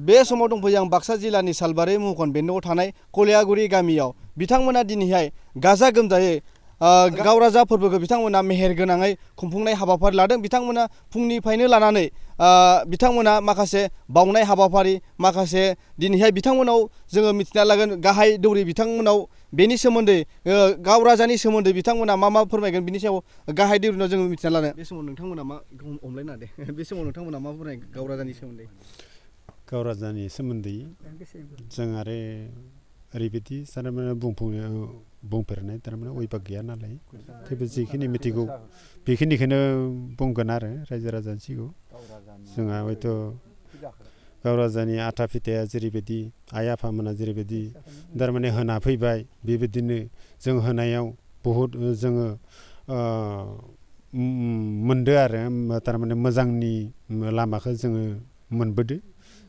बे समाव दंफैयो आं बाक्सा जिल्लानि सालबारि महकुमा बेन्दोङाव थानाय कलियागुरि गामियाव बिथांमोना दिनैहाय गाजा गोमजायै गावराजा फोरबोखौ बिथांमोना मेहेर गोनाङै खुंफुंनाय हाबाफारि लादों। बिथांमोना फुंनिफ्रायनो लानानै बिथांमोना माखासे बावनाय हाबाफारि माखासे दिनैहाय बिथांमोनाव जोङो मिथिना लागोन गाहाय दौरि बिथांमोनाव बेनि सोमोन्दै गावराजानि सोमोन्दै बिथांमोना मा फोरमायगोन बिनि सायाव गाहाय दौरिनाव जोङो मिथिना लानो। बे समाव नोंथांमोना मा हमलायना दे बे समाव नोंथांमोना मा फोरमाय गावराजानि सोमोन्दै। गावराजानि सोमोन्दै जों आरो ओरैबायदि थारमाने बुंफेरनाय थारमाने अयभाग गैया नालाय थेवबो जिखिनि मिथिगौ बेखिनिखौनो बुंगोन आरो रायजो राजानि सिगाङाव। जोंहा हयथ' गावराजानि आथा फिथाया जेरैबायदि आइ आफामोना जेरैबायदि थारमाने होना फैबाय बेबायदिनो जों होनायाव बहुद जोङो मोनदो आरो थारमाने मोजांनि लामाखौ जोङो मोनबोदो।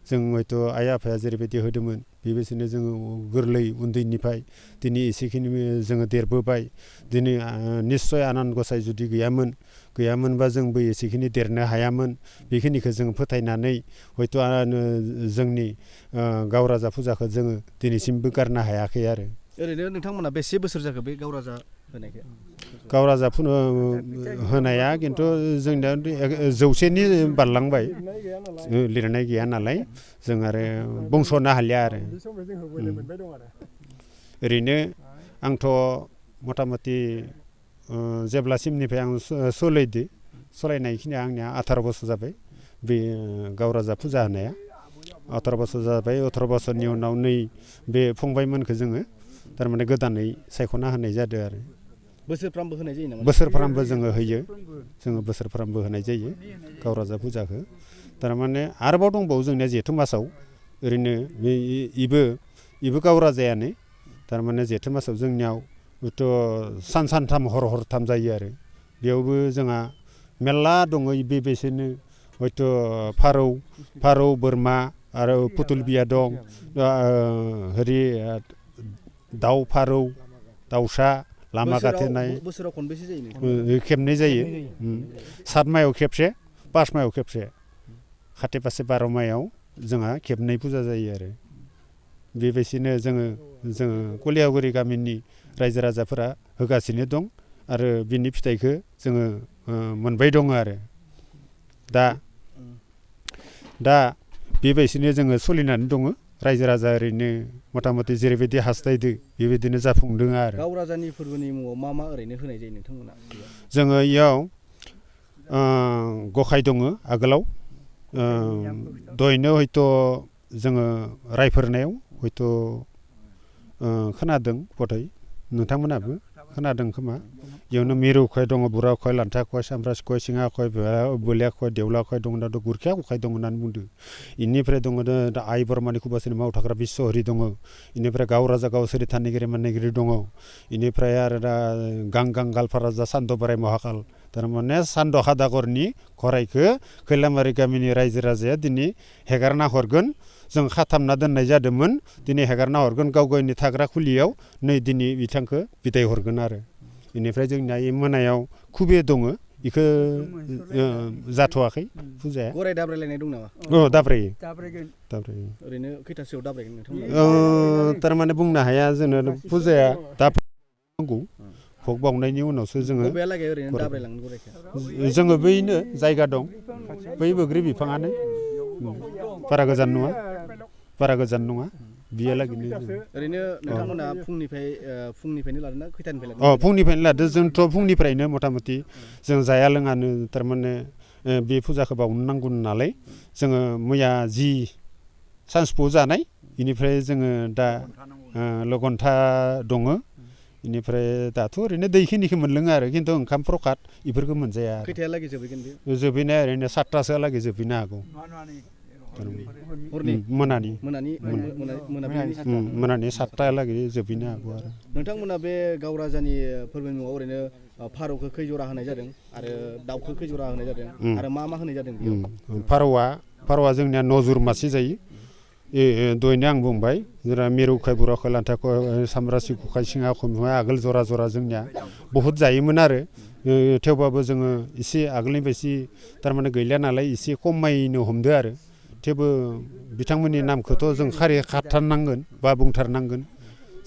जों हयथ' आइ आफाया जेरैबायदि होदोंमोन बेबायदिनो जोङो गोरलै उन्दैनिफ्राय दिनै एसेखिनि जोङो देरबोबाय। दिनै निस्सय आनान गसाइ जुदि गैयामोनबा जोंबो एसेखिनि देरनो हायामोन। बेखिनिखौ जों फोथायनानै हयथ' जोंनि गावराजा फुजाखौ जोङो दिनैसिमबो गारनो हायाखै आरो। ओरैनो नोंथांमोना बेसे बोसोर जाखो बे गावराजा होनायखौ? गावराजा होनाया खिन्थु जोंनिया 100नि बारलांबाय लिरनाय गैया नालाय जों आरो बुंस'नो हालिया आरो। ओरैनो आंथ' मथा मथि जेब्लासिमनिफ्राय आं सलायनायखिनिया आंनिया 18 बोसोर जाबाय बे गावराजा फुजा होनाया 18 बोसोर जाबाय। 18 बोसोरनि उनाव नै बे फंबायमोनखौ जोङो थारमाने गोदानै सायख'ना होनाय जादों आरो। बोसोरफ्रामबो होनाय जायो नामा? बोसोरफ्रामबो जोङो होयो। जोङो बोसोरफ्रामबो होनाय जायो गावराजा फुजाखौ। थारमाने आरोबाव दंबावो जोंनिया जेथो मासाव ओरैनो इबो गावराजायानो थारमाने जेथो मासाव जोंनियाव हयथ' सानथाम हरथाम जायो आरो। बेयावबो जोंहा मेरला दङ बेबायदिनो हयथ' फारौ बोरमा आरो पुथुल बिया दं हेरि दाउ फारौ दाउसा लामा गाथेनाय बोसोराव खनबेसे जायो? खेबनै जायो। 7 मायाव खेबसे 5 मायाव खेबसे खाथि फासे 12 मायाव जोंहा खेबनै फुजा जायो आरो। बेबायदिनो जोङो कलियागुरि गामिनि रायजो राजाफोरा होगासिनो दं आरो बिनि फिथाइखौ जोङो मोनबाय दङ आरो। दा बेबायदिनो जोङो सोलिनानै दङ। रायजो राजा ओरैनो मथा मथि जेरैबायदि हास्थायदो बेबायदिनो जाफुंदों आरो। गावराजानि फोरबोनि मुङाव मा ओरैनो होनाय जायो नोंथांमोना? जोङो इयाव गखाय दङ आगोलाव दहायनो हयथ' जोङो रायफोरनायाव हयथ' खोनादों गथाय नोंथांमोनाबो खोनादों खोमा। इयावनो मिरु खय दङ बुरा खय लान्था खय सामब्रास खय सिङा खय बोलिया खय देवला खय दङ दा गुरखिया खय दङ होननानै बुंदों। इनिफ्राय दङ दा आइ बरमानि खुबासोनि माव थाग्रा बिस्वहरि दङ। इनिफ्राय गावराजा गावसोरि थानिगिरि मानिगिरि दङ। इनिफ्राय आरो दा गां गालफाराजा सान्द बोराइ महाकाल थारमाने सान्द खादागरनि गराइखौ खैलामारि गामिनि रायजो राजाया दिनै हेगारना हरगोन। जों खाथामना दोननाय जादोंमोन दिनै हेगारना हरगोन गाव गावनि थाग्रा खुलियाव नै दिनै बिथांखौ बिदाय हरगोन आरो। बेनिफ्राय जोंनिया मोनायाव खुबे दङ बेखौ जाथ'वाखै फुजाया। गराय दाब्रायलायनाय दं नामा? दाब्रायो। ओरैनो खैथासोआव दाब्रायगोन नोंथांमोना? थारमाने बुंनो हाया जोङो फुजाया दा नांगौ भग बावनायनि उनावसो जोङो जोङो बैनो जायगा दं बै बोग्रि बिफाङानो बारा गोजान नङा बियालागिनो। ओरैनो नोंथांमोना फुंनिफ्रायनो लादों ना खैथानिफ्राय लादों? फुंनिफ्रायनो लादो। जोंथ' फुंनिफ्रायनो मथा मथि जों जाया लोङानो थारमाने बे फुजाखौ बावनो नांगौ नालाय जोङो मैया जि सानजौफुआव जानाय बेनिफ्राय जोङो दा लगन्था दङ। बेनिफ्राय दाथ' ओरैनो दैखिनिखौ मोनलोङो आरो खिन्थु ओंखाम प्रखाद बेफोरखौ मोनजाया। खैथायालागै जोबहैगोन बे? जोबहैनाया ओरैनो 7थासोहालागै जोबहैनो हागौ। मोनानि 7थाहालागै जोबहैनो हागौ आरो। नोंथांमोना बे गावराजानि फोरबोनि मुङाव ओरैनो फारौखौ खै जरा होनाय जादों आरो दाउखौ खै जरा होनाय जादों आरो मा होनाय जादों? फारौआ जोंनिया 9 जुर मासे जायो। दहायनो आं बुंबाय जोंना मिरौ खाय बुरा खाय लान्था खाय सामब्रासि खाय सिङा खाय आगोल जरा जोंनिया बहुद जायोमोन आरो। थेवबाबो जोङो एसे आगोलनि बायदि थारमाने गैलिया नालाय एसे खमायनो हमदो आरो। थेवबो बिथांमोननि नामखौथ' जों खारि खाथारनांगोन बा बुंथारनांगोन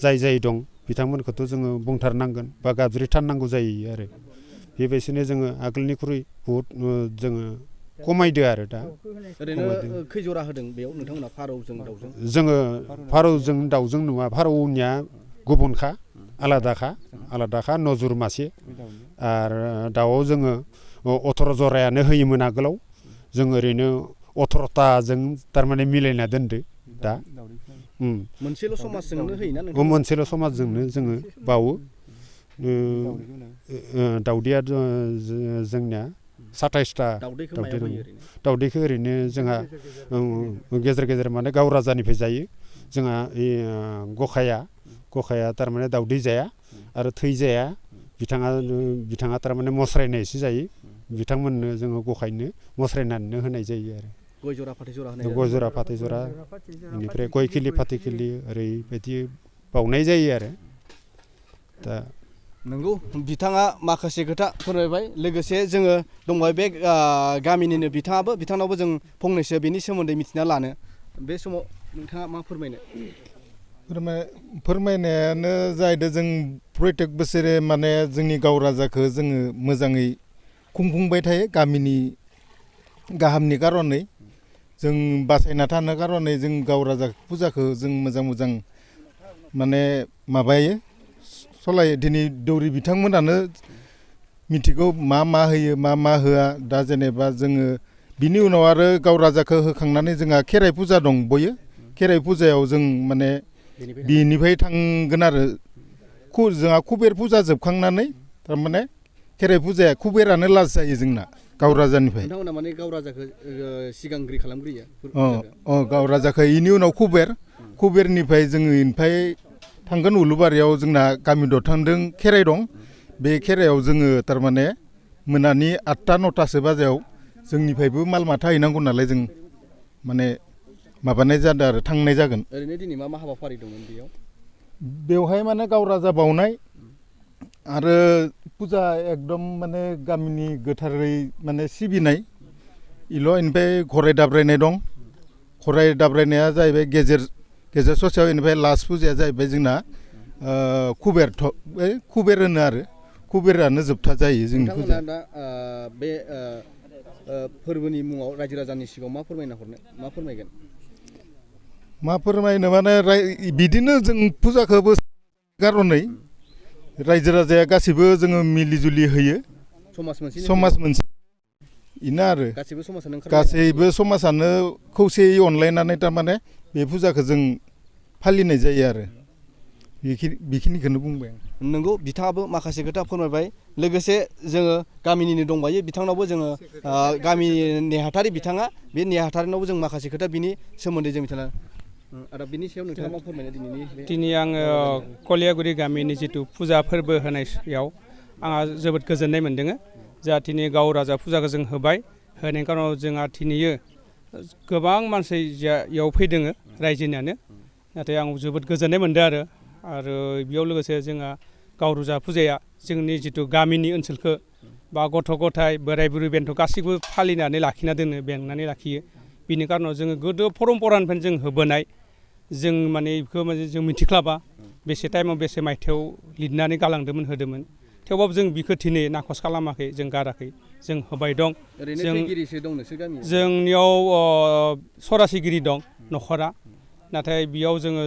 जाय जाय दं बिथांमोनखौथ' जोङो बुंथारनांगोन बा गाबज्रिथारनांगौ जायो आरो बेबायदिनो जोङो आगोलनिख्रुइ बहुद जोङो खमायदो आरो दा ओरैनो खै जरा होदों बेयाव नोंथांमोना फारौजों दाउजों जोङो फारौजों दाउजों नङा फारौनिया गुबुनखा आलादाखा नजुर मासे आरो दाउआव जोङो 18 जरायानो होयोमोन आगोलाव जों ओरैनो 18ताजों थारमाने मिलायना दोनदो दा मोनसेल' समाजजोंनो होयोना नोंथां मोनसेल' समाजजोंनो जोङो बावो दाउदैया जोंनिया 27ता दाउदैखौ ओरैनो जोंहा गेजेर गेजेर माने गाव राजानिफ्राय जायो जोंहा गखाया थारमाने दाउदै जाया आरो थै जाया बिथाङा थारमाने मस्रायनायसो जायो बिथांमोननो जोङो गखायनो मस्रायनानैनो होनाय जायो आरो गय जरा फाथै जरा होनाय गय जरा फाथै जरा बेनिफ्राय गय खिलि फाथै खिलि ओरैबायदि बावनाय जायो आरो दा नंगौ बिथाङा माखासे खोथा फोरमायबाय लोगोसे जोङो दंबाय बे गामिनिनो बिथांनावबो जों फंनैसो बेनि सोमोन्दै मिथिना लानो बे समाव नोंथाङा मा फोरमायनो फोरमायनायानो जाहैदों जों प्रत्येक बोसोरे माने जोंनि गाव राजाखौ जोङो मोजाङै खुंफुंबाय थायो गामिनि गाहामनि कारनै जों बासायना थानो कारनै जों गाव राजा फुजाखौ जों मोजां माने माबायो सलायो दिनै दौरि बिथांमोनानो मिथिगौ मा होयो मा होआ दा जेनेबा जोङो बिनि उनाव आरो गाव राजाखौ होखांनानै जोंहा खेराइ फुजा दं बयो खेराइ फुजायाव जों माने बिनिफ्राय थांगोन आरो जोंहा कुबेर फुजा जोबखांनानै थारमाने खेराइ फुजाया कुबेरानो लास्ट जायो जोंना गाव राजानिफ्राय नोंथांमोना माने गाव राजाखौ सिगांग्रि खालामग्रोयो गाव राजाखौ इनि उनाव कुबेरनिफ्राय जोङो इनिफ्राय थांगोन उलुबारियाव जोंना गामि दरथामजों खेराइ दं बे खेराइयाव जोङो थारमाने मोनानि 8टा 9टासो बाजायाव जोंनिफ्रायबो माल माथा हैनांगौ नालाय जों माने माबानाय जादों आरो थांनाय जागोन ओरैनो दिनै मा हाबाफारि दंमोन बेवहाय माने गाव राजा बावनाय आरो फुजा एकदम माने गामिनि गोथारै माने सिबिनाय इनिफ्राय गराय दाब्रायनाय दं गराय दाब्रायनाया जाहैबाय गेजेर ससेयाव इनिफ्राय लास्ट फुजाया जाहैबाय जोंना कुबेर होनो आरो कुबेरानो जोबथा जायो जोंनि फुजाया दा बे फोरबोनि मुङाव रायजो राजानि सिगाङाव मा फोरमायगोन मा फोरमायनो माने बिदिनो जों फुजाखौबो कारनै रायजो राजाया गासैबो जोङो मिलि जुलि होयो समाज मोनसे इनो आरो गासैबो समाजानो खौसेयै अनलायनानै थारमाने बे फुजाखौ जों फालिनाय जायो आरो बेखिनिखौनो बुंबाय आं नंगौ बिथाङाबो माखासे खोथा फोरमायबाय लोगोसे जोङो गामिनिनो दंबायो बिथांनावबो जोङो गामिनि नेहाथारि बिथाङा बे नेहाथारिनावबो जों माखासे खोथा बिनि सोमोन्दै जों मिथिना आरो बिनि सायाव नोंथाङा मा फोरमायनो दिनै आङो कलियागुरि गामिनि जिथु फुजा फोरबो होनायाव आंहा जोबोद गोजोननाय मोन्दों जा दिनै गाव राजा फुजाखौ जों होनायनि कारनाव जोंहा दिनैयो गोबां मानसि इयाव फैदों रायजोनियानो नाथाय आं जोबोद गोजोननाय मोन्दों आरो बेयाव लोगोसे जोंहा गाव राजा फुजाया जोंनि जिथु गामिनि ओनसोलखौ बा गथ' गथाय बोराय बुरै बेन्थ' गासैबो फालिनानै लाखिना दोनो बेंनानै लाखियो बिनि कारनाव जोङो गोदो परम्परानिफ्रायनो जों होबोनाय जों माने बेखौ माने जों मिथिख्लाबा बेसे टाइमाव बेसे मायथाइयाव लिरनानै गालांदोंमोन होदोंमोन थेवबाबो जों बिखौ दिनै नाखस खालामाखै जों गाराखै जों होबाय दं जोंनियाव सरासिगिरि दं न'खरा नाथाय बेयाव जोङो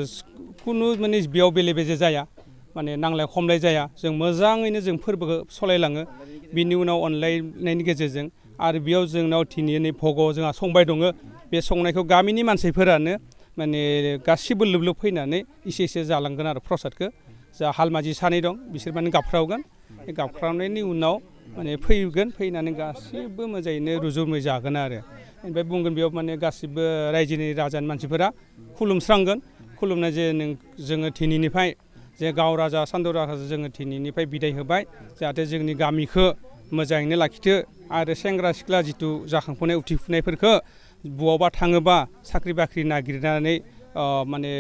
खुनु माने बेयाव बेले बेजे जाया माने नांलाय खमलाय जाया जों मोजाङैनो जों फोरबोखौ सालायलाङो बिनि उनाव अनलायनायनि गेजेरजों आरो बेयाव जोंनाव दिनै भग जोंहा संबाय दङ बे संनायखौ गामिनि मानसिफोरानो माने गासिबो लोब लोब फैनानै एसे जालांगोन आरो प्रसादखौ जा हालमाजि सानै दं बिसोर माने गाबख्रावगोन गाबख्रावनायनि उनाव माने फैनानै गासिबो मोजाङैनो रुजुमै जागोन आरो ओमफ्राय बुंगोन बेयाव माने गासिबो रायजोनि राजानि मानसिफोरा खुलुमस्रांगोन खुलुमनाय जे जोङो दिनैनिफ्राय जे गाव राजा सानदौ राजाखौ जोङो दिनैनिफ्राय बिदाय होबाय जाहाथे जोंनि गामिखौ मोजाङैनो लाखिथो आरो सेंग्रा सिख्ला जिथु जाखांफुनाय उथिफुनायफोरखौ बहाबा थाङोबा साख्रि बाख्रि नागिरनानै माने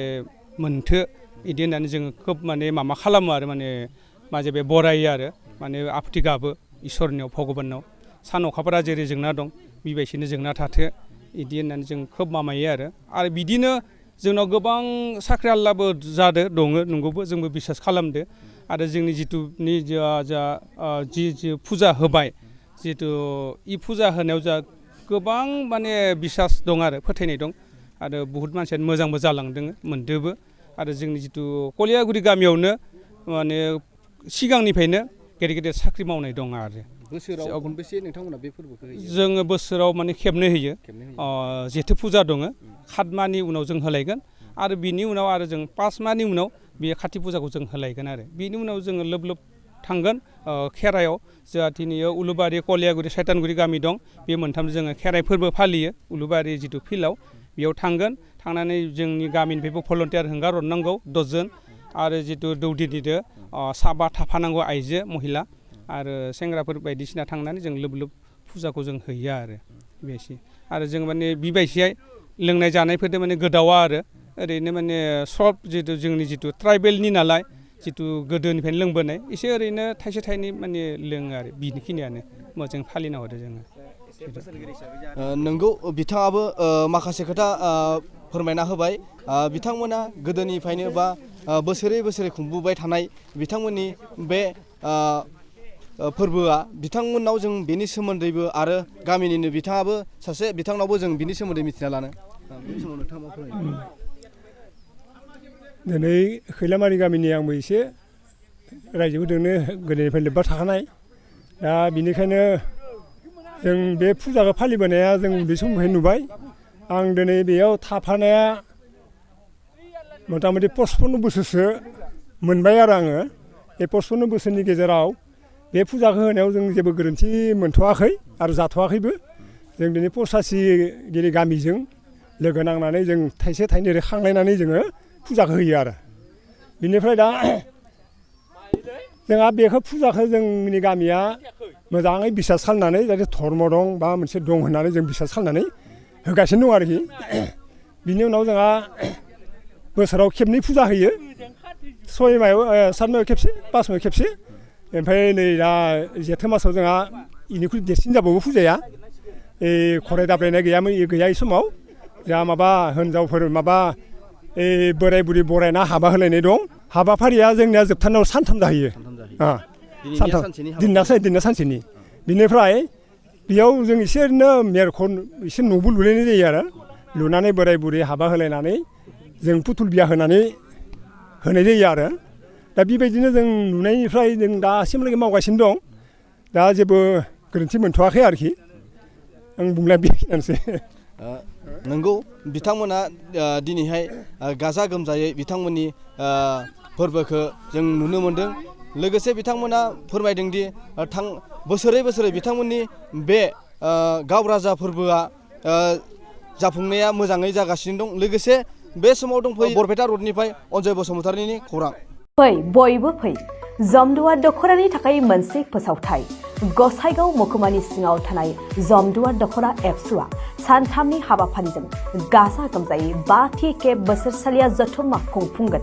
मोनथो बिदि होननानै जोङो खोब माने माबा खालामो आरो माने बे बरायो आरो माने आफथि गाबो इसोरनियाव भगबानाव सान अखाफोरा जेरै जोंना दं बेबायदिनो जोंना थाथो बिदि होननानै जों खोब मामायो आरो बिदिनो जोंनाव गोबां साख्रि आल्लाबो जादों दङ नंगौबो जोंबो बिसास खालामदो आरो जोंनि जिथुनि जि फुजा होबाय जिथु इ फुजा होनायाव जा गोबां माने बिसास दं आरो फोथायनाय दं आरो बुहुत मानसियानो मोजांबो जालांदों मोनदोबो आरो जोंनि जिथु कलियागुरि गामियावनो माने सिगांनिफ्रायनो गेदेर गेदेर साख्रि मावनाय दं आरो बोसोराव खनबेसे नोंथांमोना बे फोरबोखौ होयो जोङो बोसोराव माने खेबनै होयो जेथो फुजा दङ खात मानि उनाव जों होलायगोन आरो बिनि उनाव आरो जों 5 मानि उनाव बे खाथि फुजाखौ जों होलायगोन आरो बिनि उनाव जोङो लोब लोब थांगोन खेरायाव जोंहा दिनै उलुबारि कलियागुरि सैतानगुरि गामि दं बे मोनथाम जोङो खेराइ फोरबो फालियो उलुबारि जिथु फिल्डआव बेयाव थांगोन थांनानै जोंनि गामिनिफ्रायबो भलन्टियार हंगार हरनांगौ 10 जन आरो जिथु दौदिनिदो साबा थाफानांगौ आइजो महिला आरो सेंग्राफोर बायदिसिना थांनानै जों लोब लोब फुजाखौ जों होयो आरो बेसि आरो जों माने बिबायसिहाय लोंनाय जानायफोरदो माने गोदावा आरो ओरैनो माने सब जिथु जोंनि जिथु ट्राइबेलनि नालाय जिथु गोदोनिफ्रायनो लोंबोनाय एसे ओरैनो थाइसे थाइनै माने लोङो आरो बिनिखिनियानो मोजां फालिना हरो जोङो नंगौ बिथाङाबो माखासे खोथा फोरमायना होबाय बिथांमोना गोदोनिफ्रायनो बा बोसोरै बोसोरै खुंबोबाय थानाय बिथांमोननि बे फोरबोआ बिथांमोननाव जों बेनि सोमोन्दैबो आरो गामिनिनो बिथाङाबो सासे बिथांनावबो जों बिनि सोमोन्दै मिथिना लानो बे समाव नोंथाङा मा फोरमायनो दिनै खैलामारि गामिनि आंबो एसे रायजोफोरजोंनो गोदोनिफ्राय लोब्बा थाखानाय दा बिनिखायनो जों बे फुजाखौ फालिबोनाया जों उन्दै समनिफ्राय नुबाय आं दिनै बेयाव थाफानाया मथा मथि 55 बोसोरसो मोनबाय आरो आङो बे 55 बोसोरनि गेजेराव बे फुजाखौ होनायाव जों जेबो गोरोन्थि मोनथ'वाखै आरो जाथ'वाखैबो जों दिनै 85 गिरि गामिजों लोगो नांनानै जों थाइसे थाइनै खांलायनानै जोङो फुजाखौ होयो आरो बिनिफ्राय दा जोंहा बेखौ फुजाखौ जोंनि गामिया मोजाङै बिसास खालामनानै जाहाथे धर्म दं बा मोनसे दं होननानै जों बिसास खालामनानै होगासिनो दं आरोखि बिनि उनाव जोंहा बोसोराव खेबनै फुजा होयो 6 मायाव 7 मायाव खेबसे 5 मायाव खेबसे ओमफ्राय नै दा जेथो मासाव जोंहा इनिख्रुइ देरसिन जाबावो फुजाया खराय दाब्रायनाय गैयामोन गैया समाव जोंहा माबा हिनजावफोर माबा बोराय बुरि बरायना हाबा होलायनाय दं हाबाफारिया जोंनिया जोबथारनायाव सानथाम जाहैयो दिनना सानसेनि बिनिफ्राय बेयाव जों एसे ओरैनो मेरखन एसे न'बो लुलायनाय जायो आरो लुनानै बोराय बुरि हाबा होलायनानै जों पुथुल बिया होनानै होनाय जायो आरो दा बेबायदिनो जों नुनायनिफ्राय जों दासिमहालागै मावगासिनो दं दा जेबो गोरोन्थि मोनथ'वाखै आरोखि आं बुंनाया बेखिनियानोसै नंगौ बिथांमोना दिनैहाय गाजा गोमजायै बिथांमोननि फोरबोखौ जों नुनो मोन्दों लोगोसे बिथांमोना फोरमायदोंदि बोसोरै बोसोरै बिथांमोननि बे गाव राजा फोरबोआ जाफुंनाया मोजाङै जागासिनो दं लोगोसे बे समाव दंफैयो बरपेटा रडनिफ्राय अनजय बसुमतारिनि खौरां फै बयबो फै जमदुवार दख'रानि थाखाय मोनसे फोसावथाय गसाइगाव महकुमानि सिङाव थानाय जमदुवार दख'रा एबसुआ सानथामनि हाबाफारिजों गाजा गोमजायै 5थि खेब बोसोरसालिया जथुम्मा खुंफुंगोन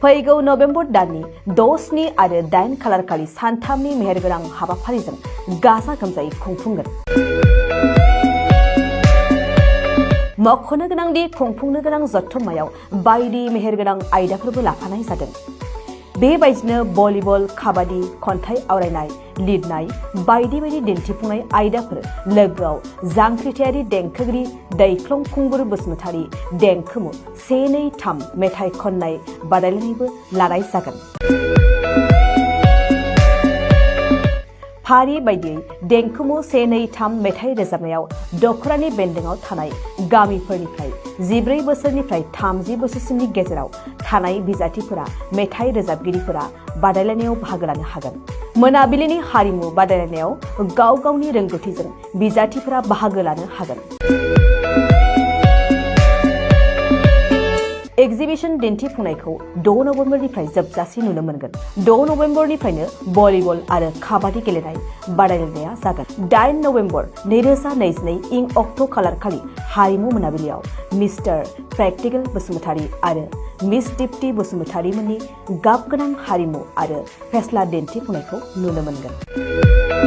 फैगौ नभेम्बर दाननि 6, 7 आरो 8 खालारखालि सानथामनि मेहेरगोनां हाबाफारिजों गाजा गोमजायै खुंफुंगोन मख'नो गोनांदि खुंफुंनो गोनां जथुम्मायाव बायदि मेहेरगोनां आयदाफोरबो लाफानाय जादों बेबायदिनो भलिबल काबादि खन्थाइ आवरायनाय लिरनाय बायदि बायदि दिन्थिफुंनाय आयदाफोर लोगोआव जांख्रिथायारि देंखोगिरि दैख्लं खुंगुर बसुमतारी देंखोमु 1, 2, 3 मेथाइ खननाय बादायलायनायबो लानाय जागोन फारि बायदियै देंखोमु 1, 2, 3 मेथाइ रोजाबनायाव दख'रानि बेन्दोंआव थानाय गामिफोरनिफ्राय 14 बोसोरनिफ्राय 30 बोसोरसिमनि गेजेराव थानाय बिजाथिफोरा मेथाइ रोजाबगिरिफोरा बादायलायनायाव बाहागो लानो हागोन मोनाबिलिनि हारिमु बादायलायनायाव गाव गावनि रोंगौथिजों बिजाथिफोरा बाहागो लानो हागोन एक्जिबिशन दिन्थिफुंनायखौ 6 नभेम्बरनिफ्राय जोबजासिम नुनो मोनगोन 6 नभेम्बरनिफ्रायनो भलिबल आरो काबादि गेलेनाय बादायलायनाया जागोन 8 नभेम्बर 2022 इं अक्ट' खालारखालि हारिमु मोनाबिलियाव मिस्टार प्रेक्टिकल बसुमतारी आरो मिस दीप्ति बसुमतारी मोननि गाबगोनां हारिमु आरो फेस्ला दिन्थिफुंनायखौ नुनो मोनगोन